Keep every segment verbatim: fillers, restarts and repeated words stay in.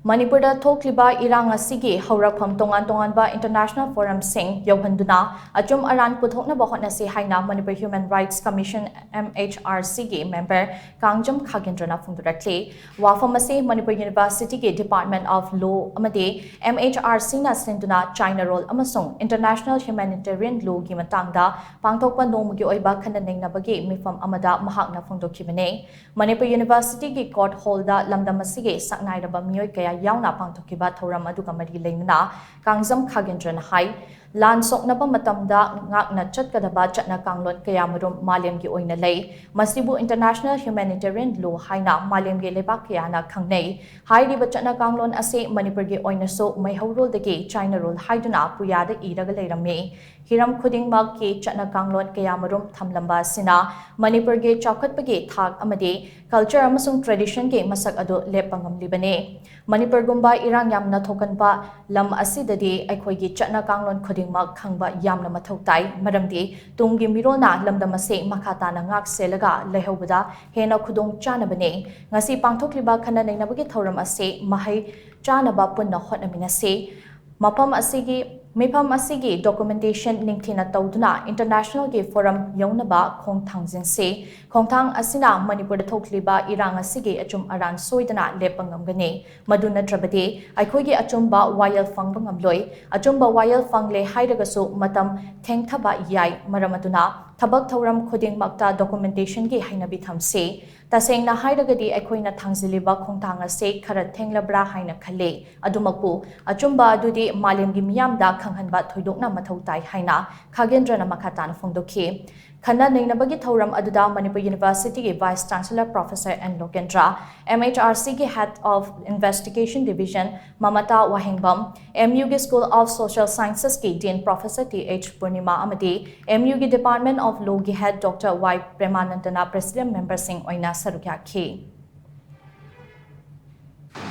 ꯃꯅꯤꯄꯨꯔꯗ ꯊꯣꯛꯂꯤꯕ ꯏꯔꯥꯡ ꯑꯁꯤꯒꯤ ꯍꯧꯔꯛꯐꯝ ꯇꯣꯉꯥꯟ ꯇꯣꯉꯥꯟꯕ international forumꯁꯤꯡ ꯌꯧꯍꯟꯗꯨꯅ ꯑꯆꯨꯝ ꯑꯔꯥꯟ ꯄꯨꯊꯣꯛꯅꯕ ꯍꯣꯠꯅꯁꯤ ꯍꯥꯏꯅ Manipur Human Rights Commission, M H R Cꯒꯤ member Kangjam ꯈꯥꯒꯦꯟꯗ꯭ꯔꯅ ꯐꯣꯡꯗꯣꯔꯛꯂꯤ꯫ ꯋꯥꯐꯝ ꯑꯁꯤ ꯃꯅꯤꯄꯨꯔ Universityꯒꯤ Department of Law ꯑꯃꯗꯤ M H R Cꯅ ꯁꯤꯟꯗꯨꯅ China Roll ꯑꯃꯁꯨꯡ International Humanitarian Lawꯒꯤ ꯃꯇꯥꯡꯗ ꯄꯥꯡꯊꯣꯛꯄ ꯅꯣꯡꯃꯒꯤ ꯑꯣꯏꯕ ꯈꯟꯅ ꯅꯩꯅꯕꯒꯤ ꯃꯤꯐꯝ ꯑꯃꯗ ꯃꯍꯥꯛꯅ ꯐꯣꯡꯗꯣꯛꯈꯤꯕꯅꯤ꯫ ꯃꯅꯤꯄꯨꯔ Universityꯒꯤ court hallꯗ ꯂꯝꯗꯝ ꯑꯁꯤꯒꯤ ꯁꯛꯅꯥꯏꯔꯕ ꯃꯤꯑꯣꯏ ꯀꯌꯥ ꯌꯥꯎꯅ ꯄꯥꯡꯊꯣꯛꯈꯤꯕ ꯊꯧꯔꯝ ꯑꯗꯨꯒ ꯃꯔꯤ ꯂꯩꯅꯅ ꯀꯥꯡꯖꯝ ꯈꯥꯒꯦꯟꯗ꯭ꯔꯅ ꯍꯥꯏ, ꯂꯥꯟ ꯁꯣꯛꯅꯕ ꯃꯇꯝꯗ ꯉꯥꯛꯅ ꯆꯠꯀꯗꯕ ꯆꯠꯅ ꯀꯥꯡꯂꯣꯟ ꯀꯌꯥꯃꯔꯨꯝ ꯃꯥꯂꯦꯝꯒꯤ ꯑꯣꯏꯅ ꯂꯩ꯫ ꯃꯁꯤꯕꯨ International Humanitarian Law ꯍꯥꯏꯅ ꯃꯥꯂꯦꯝꯒꯤ ꯂꯩꯕꯥꯛ ꯀꯌꯥꯅ ꯈꯪꯅꯩ꯫ ꯍꯥꯏꯔꯤꯕ ꯆꯠꯅ ꯀꯥꯡꯂꯣꯟ ꯑꯁꯤ ꯃꯅꯤꯄꯨꯔꯒꯤ ꯑꯣꯏꯅꯁꯨ ꯃꯩꯍꯧꯔꯣꯜꯗꯒꯤ China Roll ꯍꯥꯏꯗꯨꯅ ꯄꯨꯌꯥꯗ ꯏꯔꯒ ꯂꯩꯔꯝꯃꯤ꯫ ꯍꯤꯔꯝ ꯈꯨꯗꯤꯡꯃꯛꯀꯤ ꯆꯠꯅ ꯀꯥꯡꯂꯣꯟ ꯀꯌꯥꯃꯔꯨꯝ ꯊꯝꯂꯝꯕ ꯑꯁꯤꯅ ꯃꯅꯤꯄꯨꯔꯒꯤ ꯆꯥꯎꯈꯠꯄꯒꯤ ꯊꯥꯛ ꯑꯃꯗꯤ culture ꯑꯃꯁꯨꯡ traditionꯒꯤ ꯃꯁꯛ ꯑꯗꯨ ꯂꯦꯞꯄ ꯉꯝꯂꯤꯕꯅꯤ꯫ ꯃꯅꯤꯄꯨꯔꯒꯨꯝꯕ ꯏꯔꯥꯡ ꯌꯥꯝꯅ ꯊꯣꯛꯀꯟꯕ ꯂꯝ ꯑꯁꯤꯗꯗꯤ ꯑꯩꯈꯣꯏꯒꯤ ꯆꯠꯅ ꯀꯥꯡꯂꯣꯟ ꯈꯨꯗꯤꯡꯃꯛ ꯈꯪꯕ ꯌꯥꯝꯅ ꯃꯊꯧ ꯇꯥꯏ, ꯃꯔꯝꯗꯤ ꯇꯨꯡꯒꯤ ꯃꯤꯔꯣꯜꯅ ꯂꯝꯗꯝ ꯑꯁꯤ ꯃꯈꯥ ꯇꯥꯅ ꯉꯥꯛ ꯁꯦꯜꯂꯒ ꯂꯩꯍꯧꯕꯗ ꯍꯦꯟꯅ ꯈꯨꯗꯣꯡ ꯆꯥꯅꯕꯅꯤ꯫ ꯉꯁꯤ ꯄꯥꯡꯊꯣꯛꯂꯤꯕ ꯈꯟꯅ ꯅꯩꯅꯕꯒꯤ ꯊꯧꯔꯝ ꯑꯁꯤ ꯃꯍꯩ ꯆꯥꯅꯕ ꯄꯨꯟꯅ ꯍꯣꯠꯅꯃꯤꯟꯅꯁꯤ꯫ ꯃꯐꯝ ꯑꯁꯤꯒꯤ, ꯃꯤꯐꯝ ꯑꯁꯤꯒꯤ documentation ꯅꯤꯡꯊꯤꯅ ꯇꯧꯗꯨꯅ internationalꯒꯤ forum ꯌꯧꯅꯕ ꯈꯣꯡ ꯊꯥꯡꯖꯤꯟꯁꯤ꯫ ꯈꯣꯡꯊꯥꯡ ꯑꯁꯤꯅ ꯃꯅꯤꯄꯨꯔꯗ ꯊꯣꯛꯂꯤꯕ ꯏꯔꯥꯡ ꯑꯁꯤꯒꯤ ꯑꯆꯨꯝ ꯑꯔꯥꯟ ꯁꯣꯏꯗꯅ ꯂꯦꯞꯄ ꯉꯝꯒꯅꯤ꯫ ꯃꯗꯨ ꯅꯠꯇ꯭ꯔꯕꯗꯤ ꯑꯩꯈꯣꯏꯒꯤ ꯑꯆꯨꯝꯕ ꯋꯥꯌꯦꯜ ꯐꯪꯕ ꯉꯝꯂꯣꯏ꯫ ꯑꯆꯨꯝꯕ ꯋꯥꯌꯦꯜ ꯐꯪꯂꯦ ꯍꯥꯏꯔꯒꯁꯨ ꯃꯇꯝ ꯊꯦꯡꯊꯕ ꯌꯥꯏ꯫ ꯃꯔꯝ ꯑꯗꯨꯅ ꯊꯕꯛ ꯊꯧꯔꯝ ꯈꯨꯗꯤꯡꯃꯛꯇ documentation ꯒꯤ ꯍꯩꯅꯕꯤ ꯊꯝꯁꯤ꯫ ꯇꯁꯦꯡꯅ ꯍꯥꯏꯔꯒꯗꯤ ꯑꯩꯈꯣꯏꯅ ꯊꯥꯡꯖꯤꯜꯂꯤꯕ ꯈꯣꯡꯊꯥꯡ ꯑꯁꯤ ꯈꯔ ꯊꯦꯡꯂꯕ꯭ꯔꯥ ꯍꯥꯏꯅ ꯈꯜꯂꯤ꯫ ꯑꯗꯨꯃꯛꯄꯨ ꯑꯆꯨꯝꯕ ꯑꯗꯨꯗꯤ ꯃꯥꯂꯦꯝꯒꯤ ꯃꯤꯌꯥꯝꯗ ꯈꯪꯍꯟꯕ ꯊꯣꯏꯗꯣꯛꯅ ꯃꯊꯧ ꯇꯥꯏ ꯍꯥꯏꯅ ꯈꯥꯒꯦꯟꯗ꯭ꯔꯅ ꯃꯈꯥ ꯇꯥꯅ ꯐꯣꯡꯗꯣꯛꯈꯤ꯫ ꯈꯟꯅ ꯅꯩꯅꯕꯒꯤ ꯊꯧꯔꯝ ꯑꯗꯨꯗ Manipur Universityꯒꯤ Vice Chancellor Professor N ꯂꯣꯀꯦꯟꯗ꯭ꯔ, M H R Cꯒꯤ Head of Investigation Division ꯃꯃꯇꯥ Wahengbam, M Uꯒꯤ School of Social Sciencesꯀꯤ Dean Professor T H ꯄꯨꯔꯅꯤꯃꯥ ꯑꯃꯗꯤ M Uꯒꯤ Department of Lawꯒꯤ Head Doctor Y ꯄ꯭ꯔꯦꯃꯥꯅꯟꯗꯅ President memberꯁꯤꯡ ꯑꯣꯏꯅ ꯁꯔꯨꯛ ꯌꯥꯈꯤ꯫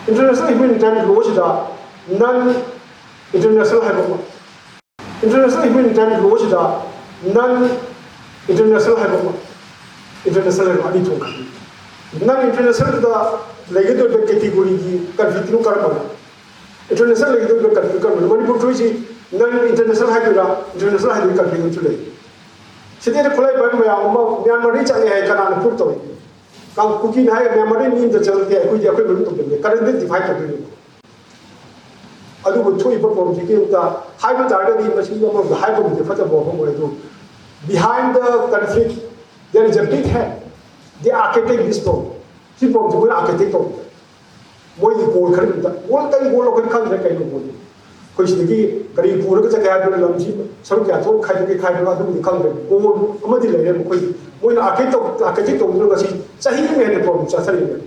International Humanitarian Lawꯁꯤꯗ non international ꯍꯥꯏꯕ ꯑꯃ, International Humanitarian Lawꯁꯤꯗ non international ꯍꯥꯏꯕ ꯑꯃ, international ꯍꯥꯏꯕ ꯑꯅꯤ ꯊꯣꯛꯈ꯭ꯔꯦ꯫ ꯅꯟ ꯏꯟꯇꯔꯅꯦꯁꯅꯦꯜꯗ ꯂꯩꯒꯗꯧꯔꯤꯕ ꯀꯦꯇꯤꯒꯣꯔꯤꯒꯤ ꯀꯟꯐ꯭ꯂꯤꯛꯇꯨ ꯀꯔꯝꯕꯅꯣ? ꯏꯟꯇꯔꯅꯦꯁꯅꯦꯜ ꯂꯩꯒꯗꯧꯔꯤꯕ ꯀꯟꯐ꯭ꯂꯤꯛ ꯀꯔꯝꯕꯅꯣ? ꯃꯅꯤꯄꯨꯔ ꯊꯣꯛꯏꯁꯤ ꯅꯟ ꯏꯟꯇꯔꯅꯦꯁꯅꯦꯜ ꯍꯥꯏꯗꯣꯏꯔꯥ, ꯏꯟꯇꯔꯅꯦꯁꯅꯦꯜ ꯍꯥꯏꯗꯣꯏꯔꯥ, ꯀꯟꯐ꯭ꯂꯤꯛ ꯑꯃꯁꯨ ꯂꯩ꯫ ꯁꯤꯗꯩꯗ ꯈꯨꯠꯂꯥꯏ ꯄꯥꯏꯕ ꯃꯌꯥꯝ ꯑꯃ ꯃ꯭ꯌꯥꯟꯃꯥꯔꯗꯒꯤ ꯆꯪꯉꯦ ꯍꯥꯏ, ꯀꯅꯥꯅ ꯄ꯭ꯔꯨꯐ ꯇꯧꯏ? ꯀꯥꯡ ꯀꯨꯀꯤꯅ ꯍꯥꯏ ꯃ꯭ꯌꯥꯟꯃꯥꯔꯗꯒꯤ ꯃꯤ ꯑꯝꯇ ꯆꯪꯉꯛꯇꯦ, ꯑꯩꯈꯣꯏꯗꯤ ꯑꯩꯈꯣꯏ ꯃꯅꯨꯡ ꯇꯧꯖꯕꯅꯦ, ꯀꯔꯦꯟꯗ ꯗꯤꯐꯥꯏꯠ ꯇꯧꯗꯣꯏꯅꯦ꯫ ꯑꯗꯨꯕꯨ ꯊꯣꯛꯏꯕ ꯄ꯭ꯔꯣꯕ꯭ꯂꯦꯝꯁꯤꯒꯤ ꯑꯃꯨꯛꯇ ꯍꯥꯏꯕ ꯇꯥꯔꯒꯗꯤ ꯃꯁꯤ ꯑꯃꯔꯣꯝꯗ ꯍꯥꯏꯕꯕꯨꯗꯤ ꯐꯠꯇꯕ ꯋꯥꯐꯝ ꯑꯣꯏ, ꯑꯗꯨ behind the conflict there is a big hand, they architect this problem. ꯁꯤ ꯄ꯭ꯔꯣꯕ꯭ꯂꯦꯝꯁꯤ ꯃꯣꯏꯅ ꯑꯥꯔꯀꯤꯇꯦꯛ ꯇꯧꯕ, ꯃꯣꯏꯒꯤ ꯒꯣꯜ ꯈꯔ ꯑꯃꯇ, ꯒꯣꯜ ꯀꯔꯤ ꯒꯣꯜ ꯑꯩꯈꯣꯏ ꯈꯪꯗ꯭ꯔꯦ, ꯀꯩꯅꯣ ꯒꯣꯜꯗꯤ꯫ ꯑꯩꯈꯣꯏ ꯁꯤꯗꯒꯤ ꯒꯥꯔꯤ ꯄꯨꯔꯒ ꯆꯠꯀꯦ ꯍꯥꯏꯕꯗꯨꯅ ꯂꯝꯁꯤ ꯁꯔꯨꯛ ꯀꯌꯥ ꯊꯣꯛꯅ ꯈꯥꯏꯗꯣꯛꯀꯦ ꯈꯥꯏꯗꯣꯛꯑꯒ ꯑꯗꯨꯕꯨꯗꯤ ꯈꯪꯗ꯭ꯔꯦ, ꯒꯣꯜ ꯑꯃꯗꯤ ꯂꯩꯔꯦ ꯃꯈꯣꯏꯒꯤ꯫ ꯃꯣꯏꯅ ꯑꯥꯔꯀꯤꯇꯦꯛ ꯇꯧ ꯑꯥꯔꯀꯤꯇꯦꯛ ꯇꯧꯗꯨꯅ ꯉꯁꯤ ꯆꯍꯤ ꯑꯃ ꯍꯦꯟꯅ ꯄ꯭ꯔꯣꯕ꯭ꯂꯦꯝ ꯆꯠꯊꯔꯤꯕꯅꯤ꯫